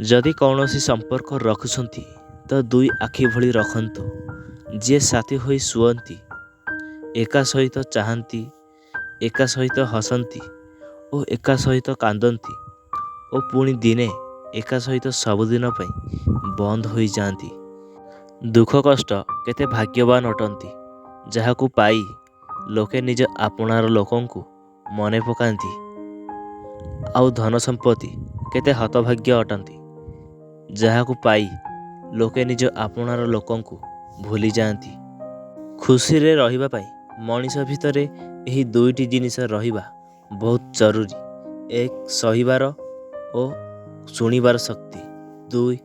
ଯଦି କୌଣସି ସମ୍ପର୍କ ରଖୁଛନ୍ତି ତ ଦୁଇ ଆଖି ଭଳି ରଖନ୍ତୁ। ଯିଏ ସାଥୀ ହୋଇ ଶୁଅନ୍ତି, ଏକା ସହିତ ଚାହାନ୍ତି, ଏକା ସହିତ ହସନ୍ତି ଓ ଏକା ସହିତ କାନ୍ଦନ୍ତି ଓ ପୁଣି ଦିନେ ଏକା ସହିତ ସବୁଦିନ ପାଇଁ ବନ୍ଦ ହୋଇଯାଆନ୍ତି। ଦୁଃଖ କଷ୍ଟ କେତେ ଭାଗ୍ୟବାନ ଅଟନ୍ତି, ଯାହାକୁ ପାଇ ଲୋକେ ନିଜ ଆପଣାର ଲୋକଙ୍କୁ ମନେ ପକାନ୍ତି। ଆଉ ଧନ ସମ୍ପତ୍ତି କେତେ ହତଭାଗ୍ୟ ଅଟନ୍ତି, ଯାହାକୁ ପାଇ ଲୋକେ ନିଜ ଆପଣାର ଲୋକଙ୍କୁ ଭୁଲିଯାଆନ୍ତି। ଖୁସିରେ ରହିବା ପାଇଁ ମଣିଷ ଭିତରେ ଏହି ଦୁଇଟି ଜିନିଷ ରହିବା ବହୁତ ଜରୁରୀ। ଏକ, ସହିବାର ଓ ଶୁଣିବାର ଶକ୍ତି। ଦୁଇ,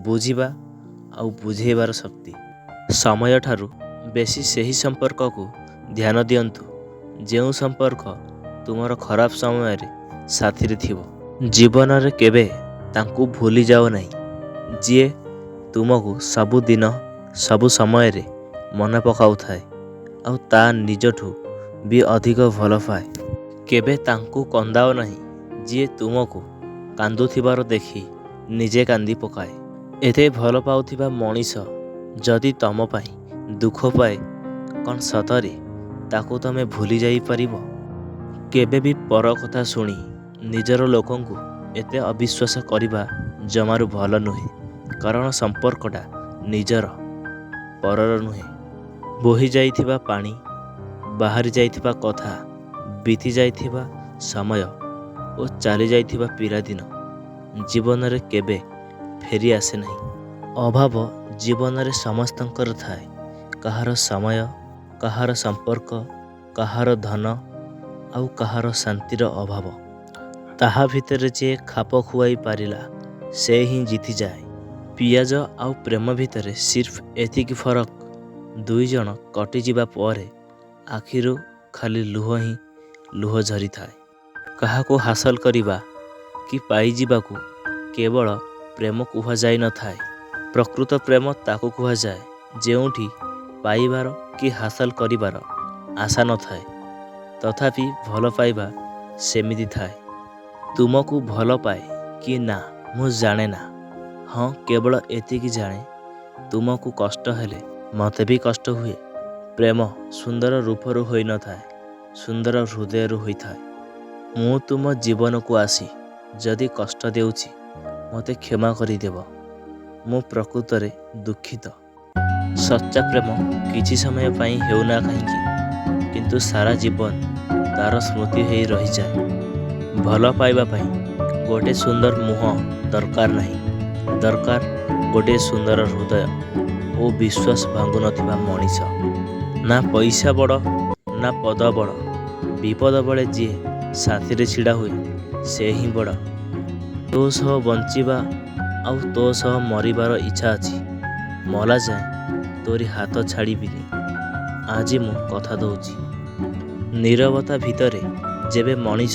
ବୁଝିବା ଆଉ ବୁଝେଇବାର ଶକ୍ତି। ସମୟଠାରୁ ବେଶୀ ସେହି ସମ୍ପର୍କକୁ ଧ୍ୟାନ ଦିଅନ୍ତୁ, ଯେଉଁ ସମ୍ପର୍କ ତୁମର ଖରାପ ସମୟରେ ସାଥିରେ ଥିବ। ଜୀବନରେ କେବେ ତାଙ୍କୁ ଭୁଲିଯାଅ ନାହିଁ, ଯିଏ ତୁମକୁ ସବୁଦିନ ସବୁ ସମୟରେ ମନେ ପକାଉଥାଏ ଆଉ ତା ନିଜଠୁ ବି ଅଧିକ ଭଲ ପାଏ। କେବେ ତାଙ୍କୁ କନ୍ଦାଅ ନାହିଁ, ଯିଏ ତୁମକୁ କାନ୍ଦୁଥିବାର ଦେଖି ନିଜେ କାନ୍ଦି ପକାଏ। ଏତେ ଭଲ ପାଉଥିବା ମଣିଷ ଯଦି ତମ ପାଇଁ ଦୁଃଖ ପାଏ, କ'ଣ ସତରେ ତାକୁ ତମେ ଭୁଲି ଯାଇପାରିବ? କେବେ ବି ପର କଥା ଶୁଣି ନିଜର ଲୋକଙ୍କୁ ଏତେ ଅବିଶ୍ୱାସ କରିବା ଜମାରୁ ଭଲ ନୁହେଁ, କାରଣ ସମ୍ପର୍କଟା ନିଜର, ପରର ନୁହେଁ। ବୋହି ଯାଇଥିବା ପାଣି, ବାହାରି ଯାଇଥିବା କଥା, ବିତି ଯାଇଥିବା ସମୟ ଓ ଚାଲି ଯାଇଥିବା ପିଲାଦିନ ଜୀବନରେ କେବେ ଫେରି ଆସେ ନାହିଁ। ଅଭାବ ଜୀବନରେ ସମସ୍ତଙ୍କର ଥାଏ। କାହାର ସମୟ, କାହାର ସମ୍ପର୍କ, କାହାର ଧନ ଆଉ କାହାର ଶାନ୍ତିର ଅଭାବ। ତାହା ଭିତରେ ଯିଏ ଖାପ ଖୁଆଇ ପାରିଲା, ସେ ହିଁ ଜିତିଯାଏ। ପିଆଜ ଆଉ ପ୍ରେମ ଭିତରେ ସିର୍ଫ ଏତିକି ଫରକ, ଦୁଇ ଜଣ କଟିଯିବା ପରେ ଆଖିରୁ ଖାଲି ଲୁହ ହିଁ ଲୁହ ଝରିଥାଏ। କାହାକୁ ହାସଲ କରିବା କି ପାଇଯିବାକୁ କେବଳ ପ୍ରେମ କୁହାଯାଇନଥାଏ। ପ୍ରକୃତ ପ୍ରେମ ତାକୁ କୁହାଯାଏ, ଯେଉଁଠି ପାଇବାର କି ହାସଲ କରିବାର ଆଶା ନଥାଏ, ତଥାପି ଭଲ ପାଇବା ସେମିତି ଥାଏ। ତୁମକୁ ଭଲ ପାଏ କି ନା ମୁଁ ଜାଣେ ନା, ହଁ, କେବଳ ଏତିକି ଜାଣେ, ତୁମକୁ କଷ୍ଟ ହେଲେ ମୋତେ ବି କଷ୍ଟ ହୁଏ। ପ୍ରେମ ସୁନ୍ଦର ରୂପରୁ ହୋଇନଥାଏ, ସୁନ୍ଦର ହୃଦୟରୁ ହୋଇଥାଏ। ମୁଁ ତୁମ ଜୀବନକୁ ଆସି ଯଦି କଷ୍ଟ ଦେଉଛି, ମୋତେ କ୍ଷମା କରିଦେବ। ମୁଁ ପ୍ରକୃତରେ ଦୁଃଖିତ। ସଚ୍ଚା ପ୍ରେମ କିଛି ସମୟ ପାଇଁ ହେଉନା କାହିଁକି, କିନ୍ତୁ ସାରା ଜୀବନ ତାର ସ୍ମୃତି ହେଇ ରହିଯାଏ। ଭଲ ପାଇବା ପାଇଁ ଗୋଟେ ସୁନ୍ଦର ମୁହଁ ଦରକାର ନାହିଁ, ଦରକାର ଗୋଟିଏ ସୁନ୍ଦର ହୃଦୟ ଓ ବିଶ୍ୱାସ ଭାଙ୍ଗୁନଥିବା ମଣିଷ। ନା ପଇସା ବଡ଼, ନା ପଦ ବଡ଼, ବିପଦ ବେଳେ ଯିଏ ସାଥିରେ ଛିଡ଼ା ହୁଏ, ସେ ହିଁ ବଡ଼। ତୋ ସହ ବଞ୍ଚିବା ଆଉ ତୋ ସହ ମରିବାର ଇଚ୍ଛା ଅଛି। ମଲା ଯାଏଁ ତୋରି ହାତ ଛାଡ଼ିବିନି, ଆଜି ମୁଁ କଥା ଦଉଛି। ନୀରବତା ଭିତରେ ଯେବେ ମଣିଷ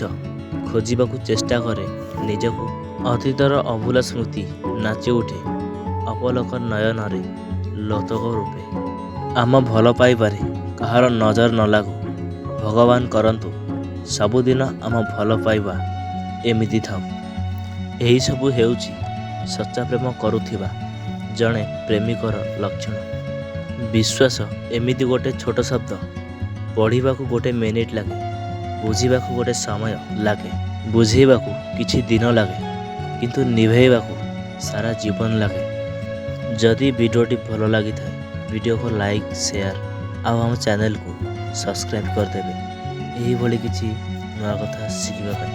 ଖୋଜିବାକୁ ଚେଷ୍ଟା କରେ ନିଜକୁ, ଅତୀତର ଅଭୁଲା ସ୍ମୃତି ନାଚି ଉଠେ ଅପଲକ ନୟନରେ ଲୋତକ ରୂପେ। ଆମ ଭଲ ପାଇବାରେ କାହାର ନଜର ନ ଲାଗୁ। ଭଗବାନ କରନ୍ତୁ ସବୁଦିନ ଆମ ଭଲ ପାଇବା ଏମିତି ଥାଉ। ଏହିସବୁ ହେଉଛି ସଚ୍ଚା ପ୍ରେମ କରୁଥିବା ଜଣେ ପ୍ରେମିକର ଲକ୍ଷଣ। ବିଶ୍ୱାସ ଏମିତି ଗୋଟେ ଛୋଟ ଶବ୍ଦ, ପଢ଼ିବାକୁ ଗୋଟେ ମିନିଟ୍ ଲାଗେ, ବୁଝିବାକୁ ଗୋଟେ ସମୟ ଲାଗେ, ବୁଝେଇବାକୁ କିଛି ଦିନ ଲାଗେ, କିନ୍ତୁ ନିଭେଇବାକୁ ସାରା ଜୀବନ ଲାଗେ। ଯଦି ଭିଡ଼ିଓଟି ଭଲ ଲାଗିଥାଏ, ଭିଡ଼ିଓକୁ ଲାଇକ୍, ସେୟାର ଆଉ ଆମ ଚ୍ୟାନେଲକୁ ସବସ୍କ୍ରାଇବ୍ କରିଦେବେ, ଏହିଭଳି କିଛି ନୂଆ କଥା ଶିଖିବା ପାଇଁ।